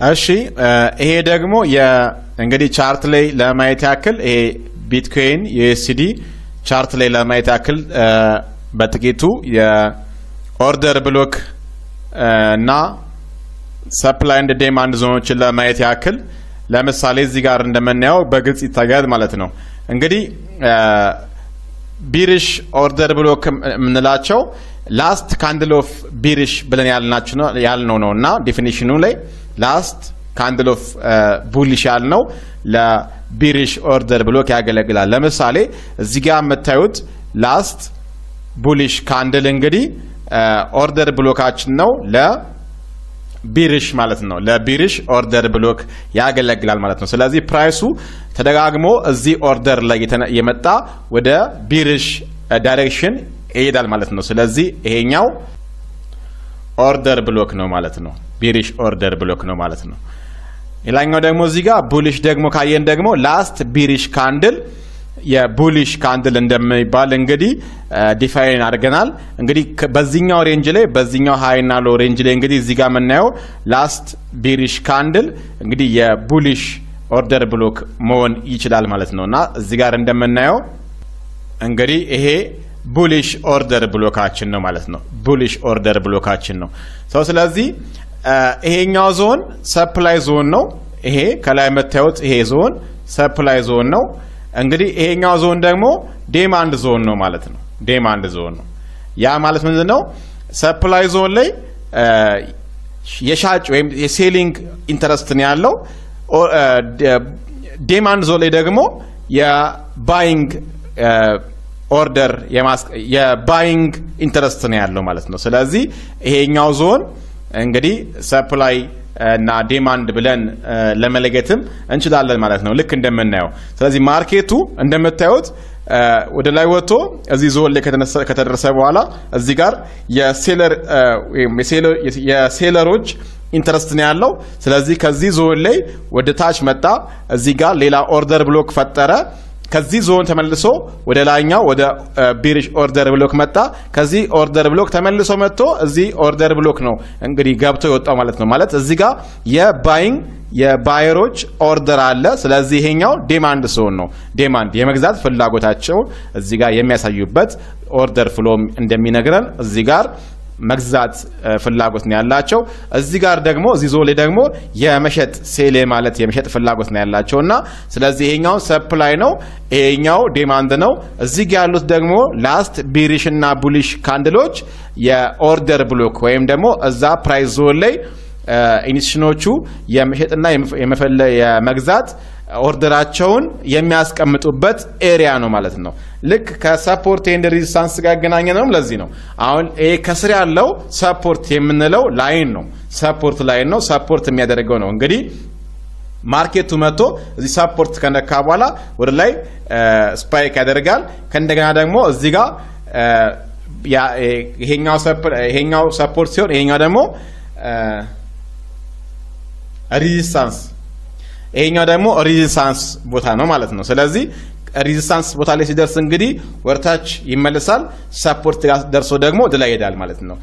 እሺ፣ ይሄ ደግሞ እንግዲህ chart ላይ ለማየት ያክል፣ ይሄ ቢትኮይን USD chart ላይ ለማየት ያክል በጥቂቱ የ order block እና supply and demand ዞኖችን ለማየት ያክል፣ ለምሳሌ እዚህ ጋር እንደምናየው በግልጽ ይታያል ማለት ነው። እንግዲህ bearish order block የምንላቸው last candle of bearish ብለን ያልነው ነው እና definition ኑ ላይ last candle of bullish ያልነው ለ bearish order block ያገለግላል። ለምሳሌ እዚህ ጋር የምታዩት last bullish candle እንግዲህ order block ኣችን ነው ለ bearish ማለት ነው። ለ bearish order block ያገለግላል ማለት ነው። ስለዚህ price ኡ ተደጋግሞ እዚህ order ላይ የመጣ ወደ bearish direction ይሄዳል ማለት ነው። ስለዚህ ይሄኛው order block ነው ማለት ነው። Bearish order block ነው ማለት ነው። ሌላኛው ደግሞ እዚህ ጋር bullish ደግሞ ካየን ደግሞ last bearish candle የ bullish candle እንደሚባል እንግዲህ define አድርገናል። እንግዲህ በዚህኛው range ላይ፣ በዚህኛው high እና low range ላይ እንግዲህ እዚህ ጋር የምናየው last bearish candle እንግዲህ የ bullish order block መሆን ይችላል ማለት ነው። እና እዚህ ጋር እንደምናየው እንግዲህ ይሄ bullish order block ኣችን ነው ማለት ነው። Bullish order block ኣችን ነው። So ስለዚህ ይሄኛው zone supply zone ነው። ይሄ ከላይ የምታዩት ይሄ zone supply zone ነው። እንግዲህ ይሄኛው ዞን ደግሞ demand zone ነው ማለት ነው። Demand zone ነው። ያ ማለት ምንድን ነው? Supply zone ላይ የሻጭ ወይም የ selling interest ነው ያለው። Demand zone ላይ ደግሞ የ buying order፣ የ buying interest ነው ያለው ማለት ነው። ስለዚህ ይሄኛው ዞን እንግዲህ supply እና demand ብለን ለመለየትም እንችላለን ማለት ነው፣ ልክ እንደምናየው። ስለዚህ market ኡ እንደምታዩት ወደ ላይ ወጥቶ እዚህ ዞን ላይ ከተደረሰ በኋላ እዚህ ጋር የ seller ኦች interest ነው ያለው። ስለዚህ ከዚህ ዞን ላይ ወደ ታች መጣ። እዚህ ጋር ሌላ order block ፈጠረ። ከዚህ ዞን ተመልሶ ወደ ላይኛው ወደ bearish order block መጣ። ከዚህ order block ተመልሶ መጥቶ እዚህ order block ነው እንግዲህ ገብቶ የወጣው ማለት ነው። ማለት እዚህ ጋር የ buying የ buyer ኦች order አለ። ስለዚህ ይሄኛው demand zone ነው። Demand የመግዛት ፍላጎታቸውን እዚህ ጋር የሚያሳዩበት order flow እንደሚነግረን እዚህ ጋር መግዛት ፍላጎት ነው ያላቸው። እዚህ ጋር ደግሞ እዚህ ዞን ላይ ደግሞ የመሸጥ፣ sell ማለት የመሸጥ ፍላጎት ነው ያላቸው። እና ስለዚህ ይሄኛው supply ነው፣ ይሄኛው demand ነው። እዚህ ጋር ያሉት ደግሞ last bearish እና bullish candle ኦች የ order block ወይም ደግሞ እዛ price zone ላይ institution ኦቹ የመሸጥና የመግዛት order ኣቸውን የሚያስቀምጡበት area ነው ማለት ነው። ልክ ከ support and resistance ጋር ያገናኘ ነው። ለዚህ ነው አሁን ይሄ ከስር ያለው support የምንለው line ነው። Support line ነው። Support የሚያደርገው ነው። እንግዲህ market ኡ መጥቶ እዚህ support ከነካ በኋላ ወደ ላይ spike ያደርጋል። ከእንደገና ደግሞ እዚህ ጋር ይሄኛው support ሲሆን ይሄኛው ደግሞ resistance ቦታ ነው ማለት ነው። ስለዚህ resistance ቦታ ላይ ሲደርስ እንግዲህ ወደታች ይመለሳል። Support ጋር ደርሶ ደግሞ ወደ ላይ ይሄዳል ማለት ነው።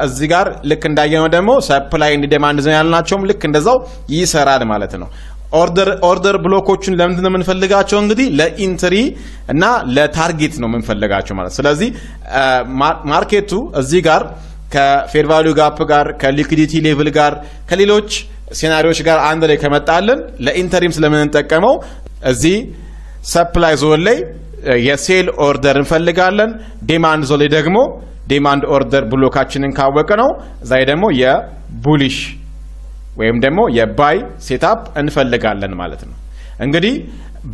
እዚህ ጋር ልክ እንዳየነው ደግሞ supply and demand zone ያልናቸውም ልክ እንደዛው ይሰራል ማለት ነው። Order block ኦችን ለምንድን ነው የምንፈልጋቸው? እንግዲህ ለ entry እና ለ target ነው የምንፈልጋቸው ማለት። ስለዚህ market ኡ እዚህ ጋር ከ fair value gap ጋር፣ ከ liquidity level ጋር፣ ከሌሎች scenario ዎች ጋር አንድ ላይ ከመጣልን ለ entry ም ስለምንጠቀመው እዚህ supply zone ላይ የ sell order እንፈልጋለን። Demand zone ላይ ደግሞ demand order block ኣችንን ካወቅን ነው እዛ ላይ ደግሞ የ bullish ወይም ደግሞ የ buy setup እንፈልጋለን ማለት ነው። እንግዲህ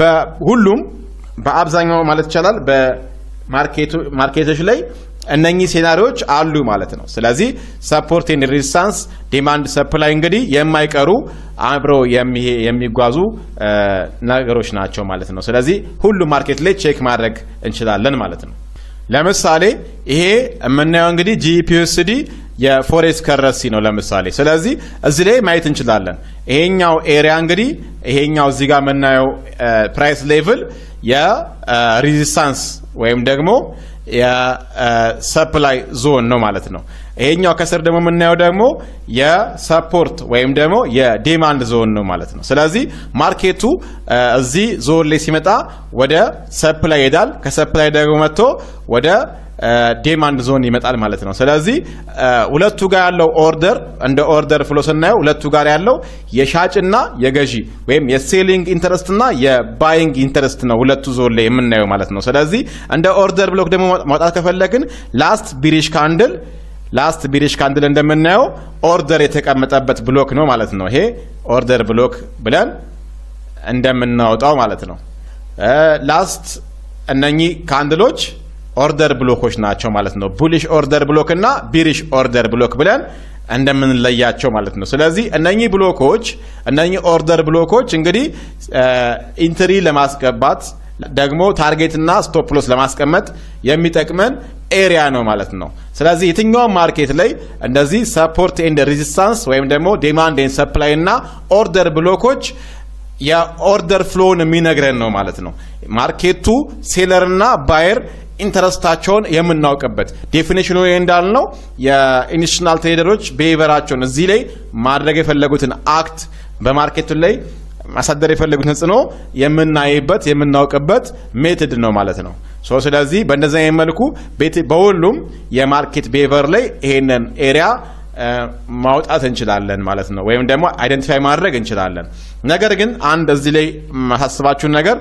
በሁሉም፣ በአብዛኛው ማለት ይቻላል በ market ኦች ላይ እነኚህ scenario ዎች አሉ ማለት ነው። ስለዚህ support and resistance፣ demand supply እንግዲህ የማይቀሩ፣ አብረው የሚጓዙ ነገሮች ናቸው ማለት ነው። ስለዚህ ሁሉም market ላይ check ማድረግ እንችላለን ማለት ነው። ለምሳሌ ይሄ የምናየው እንግዲህ GBPUSD የ forex currency ነው ለምሳሌ። ስለዚህ እዚህ ላይ ማየት እንችላለን። ይሄኛው area እንግዲህ ይሄኛው እዚህ ጋር የምናየው price level የ resistance ወይም ደግሞ የ supply zone ነው ማለት ነው። ይሄኛው ከስር ደግሞ የምናየው ደግሞ የ support ወይም ደግሞ የ demand zone ነው ማለት ነው። ስለዚህ market ኡ እዚህ ዞን ላይ ሲመጣ ወደ supply ይሄዳል። ከ supply ደግሞ መጥቶ ወደ demand zone ይመጣል ማለት ነው። ስለዚህ ሁለቱ ጋር ያለው order፣ እንደ order flow ስናየው ሁለቱ ጋር ያለው የሻጭና የገዢ ወይም የ selling interest እና የ buying interest ነው ሁለቱ ዞን ላይ የምናየው ማለት ነው። ስለዚህ እንደ order block ደግሞ ማውጣት ከፈለግን last bearish candle እንደምናየው order የተቀመጠበት block ነው ማለት ነው። ይሄ order block ብለን እንደምናወጣው ማለት ነው። Last እነኚህ candle ኦች order block ኦች ናቸው ማለት ነው። Bullish order block እና bearish order block ብለን እንደምንለያቸው ማለት ነው። ስለዚህ እነኚህ block ኦች፣ እነኚህ order block ኦች እንግዲህ entry ለማስገባት፣ ደግሞ target እና stop loss ለማስቀመጥ የሚጠቅመን area ነው ማለት ነው። ስለዚህ የትኛውም market ላይ እንደዚህ support and resistance ወይም ደግሞ demand and supply እና order block ኦች የ order flow ን የሚነግረን ነው ማለት ነው። Market ኡ seller እና buyer interest ኣቸውን የምናውቅበት፣ definition ኑ እንዳልነው የ institutional trader ኦች behavior ኣቸውን፣ እዚህ ላይ ማድረግ የፈለጉትን act፣ በ market ኡ ላይ ማሳደር የፈለጉትን ተጽዕኖ የምናይበት፣ የምናውቅበት method ነው ማለት ነው። So ስለዚህ በእንደዚህ አይነት መልኩ በሁሉም የ market behavior ላይ ይሄንን area ማውጣት እንችላለን ማለት ነው፣ ወይም ደግሞ identify ማድረግ እንችላለን። ነገር ግን አንድ እዚህ ላይ ማሳስባችሁን ነገር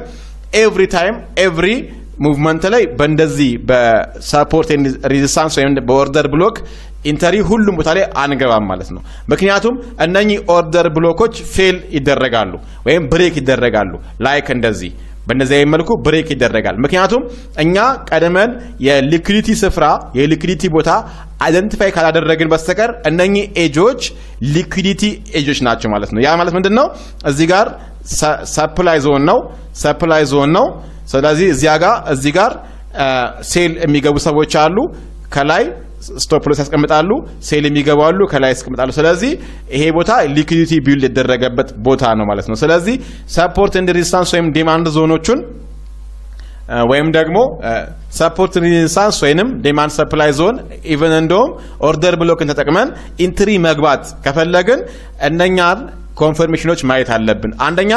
every time every movement ላይ በእንደዚህ በ support resistance ወይም በ order block entry ሁሉም ቦታ ላይ አንገባም ማለት ነው። ምክንያቱም እነኚህ order block ኦች fail ይደረጋሉ ወይም break ይደረጋሉ። Like እንደዚህ በእነዚህ አይነት መልኩ break ይደረጋል። ምክንያቱም እኛ ቀድመን የ liquidity ስፍራ፣ የ liquidity ቦታ identify ካላደረግን በስተቀር እነኚህ edge ኦች liquidity edge ኦች ናቸው ማለት ነው። ያ ማለት ምንድን ነው? እዚህ ጋር supply zone ነው፣ supply zone ነው። ስለዚህ እዚያ ጋር እዚህ ጋር sell የሚገቡ ሰዎች አሉ፣ ከላይ stop loss ያስቀምጣሉ። Sell የሚገቡ አሉ፣ ከላይ ያስቀምጣሉ። ስለዚህ ይሄ ቦታ liquidity build የተደረገበት ቦታ ነው ማለት ነው። ስለዚህ support and resistance ወይም demand zone ኦቹን ወይም ደግሞ support resistance ወይንም demand supply zone፣ even እንደውም order block ን ተጠቅመን entry መግባት ከፈለግን እነኛን confirmation ኦች ማየት አለብን። አንደኛ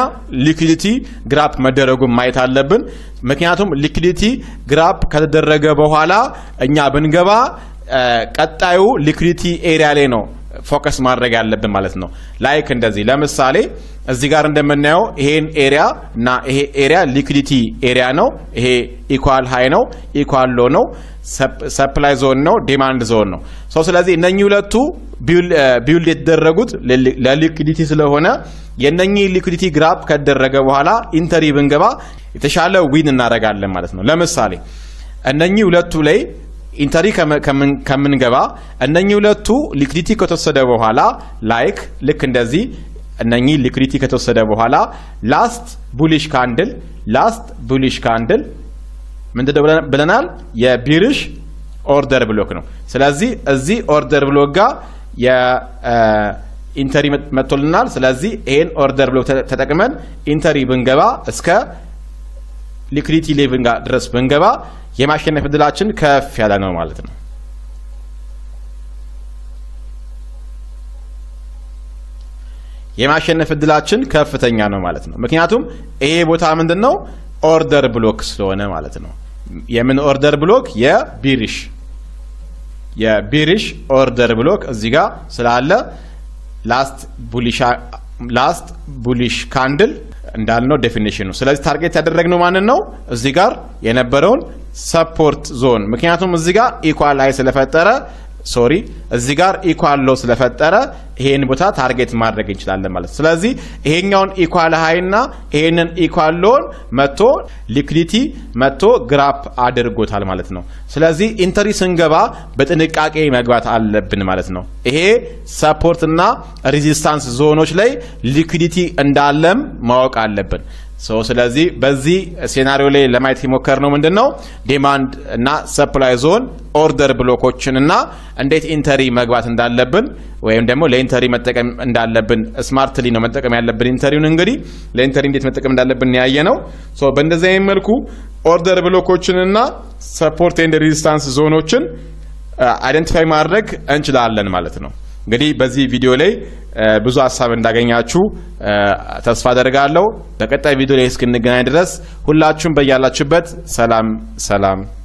liquidity grab መደረጉን ማየት አለብን። ምክንያቱም liquidity grab ከተደረገ በኋላ እኛ ብንገባ ቀጣዩ liquidity area ላይ ነው focus ማድረግ ያለብን ማለት ነው። Like እንደዚህ ለምሳሌ እዚህ ጋር እንደምናየው ይሄን area እና ይሄ area liquidity area ነው። ይሄ equal high ነው፣ equal low ነው፣ supply zone ነው፣ demand zone ነው። So ስለዚህ እነኚህ ሁለቱ build የተደረጉት ለ liquidity ስለሆነ የነኚህ liquidity grab ከተደረገ በኋላ entry ብንገባ የተሻለ win እናደርጋለን ማለት ነው። ለምሳሌ እነኚህ ሁለቱ ላይ entry ከምንገባ እነኚህ ሁለቱ liquidity ከተወሰደ በኋላ፣ like ልክ እንደዚህ እነኚህ liquidity ከተወሰደ በኋላ last bullish candle ምንድነው ብለናል? የ bearish order block ነው። ስለዚህ እዚህ order block ጋር የ entry መጥቶልናል። ስለዚህ ይሄን order block ተጠቅመን entry ብንገባ፣ እስከ liquidity level ጋር ድረስ ብንገባ የማሸነፍ እድላችን ከፍ ያለ ነው ማለት ነው። የማሸነፍ እድላችን ከፍተኛ ነው ማለት ነው። ምክንያቱም ይሄ ቦታ ምንድን ነው? Order block ስለሆነ ማለት ነው። የምን order block? የ bearish order block እዚህ ጋር ስላለ last bullish candle እንዳልነው definition ኑ። ስለዚህ target ያደረግነው ማንን ነው? እዚህ ጋር የነበረውን support zone። ምክንያቱም እዚህ ጋር equal high ስለፈጠረ፣ sorry፣ እዚህ ጋር equal low ስለፈጠረ ይሄን ቦታ target ማድረግ እንችላለን ማለት ነው። ስለዚህ ይሄኛውን equal high እና ይሄንን equal low ን መቶ liquidity መቶ grab አድርጎታል ማለት ነው። ስለዚህ entry ስንገባ በጥንቃቄ መግባት አለብን ማለት ነው። ይሄ support እና resistance zone ኦች ላይ liquidity እንዳለም ማወቅ አለብን። ስለዚህ በዚህ scenario ላይ ለማየት የሞከርነው ምንድን ነው? Demand እና supply zone፣ order block ኦችን እና እንዴት entry መግባት እንዳለብን ወይም ደግሞ ለ entry መጠቀም እንዳለብን፣ smartly ነው መጠቀም ያለብን entry ውን፣ እንግዲህ ለ entry እንዴት መጠቀም እንዳለብን ያየነው። So በእንደዚህ አይነት መልኩ order block ኦችን እና support and resistance zone ኦችን identify ማድረግ እንችላለን ማለት ነው። እንግዲህ በዚህ ቪዲዮ ላይ ብዙ ሀሳብ እንዳገኛችሁ ተስፋ አደርጋለሁ። በቀጣይ ቪዲዮ ላይ እስክንገናኝ ድረስ ሁላችሁም በያላችሁበት ሰላም ሰላም።